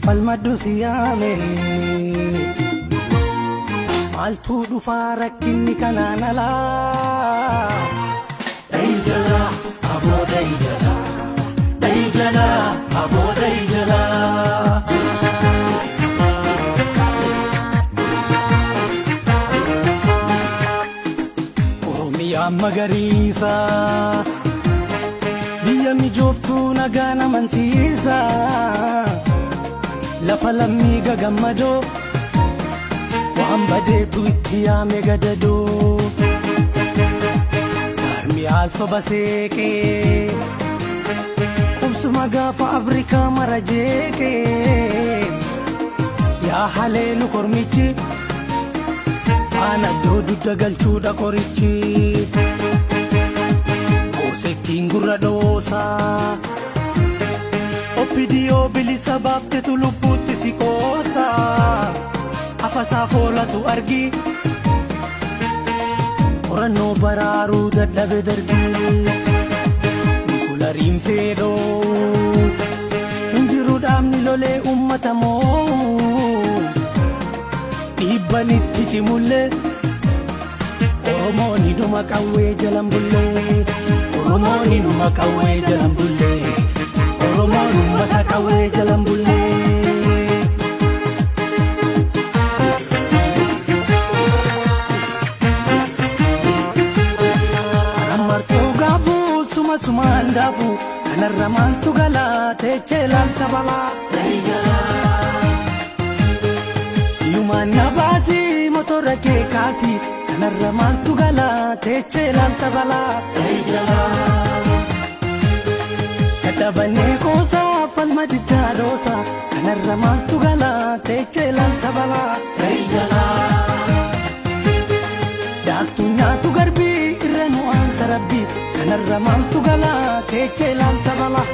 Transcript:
Falmaddu siyaame maaltu dhufaa rakkinni kanaan alaa. Dayijala aboo dayijala dayijala aboo dayijala. Oromiyaa magariisa biyya mijooftuu nagaa namansiisa. Lafa lammii gagammadoo waan badeetu itti yaame gadadoo. Gaarmiyaa soba seeqee qubsuma gaafa Afrikaa mara jeeqee. Yaa haleelu kormichi faana iddoo dugda galchuudha qorichi. Goosettiin gurra dhoosaa. Oppidiyoo bilisa baaftetu lubbuutti si qoosaa. Afasaa foolatu argi qorannoo baraaruu dadhabe dargi. Nikulariin feedhoo hin jiru dhaabni lolee uummata moo. Dhiibban itti cimullee Oromoon dhuma qawwee jalan bullee. Oromoon dhuma qawwee jalan bullee. Oromoon uummata qawwee jalan bullee. Martoo gaafuu suma sumaan daafuu kanarra maaltu galaa teechee laalta balaa. Yumaan na baasii motora kee kaasii kanarra maaltu galaa teechee laalta balaa. Dadhabannee qoosaa falma jiddaa dhoosaa kanarra maaltu galaa teechee laalta balaa. Daaktuu nyaatu garbii irra nu aansa rabbii kanarra maaltu galaa teechee laalta balaa.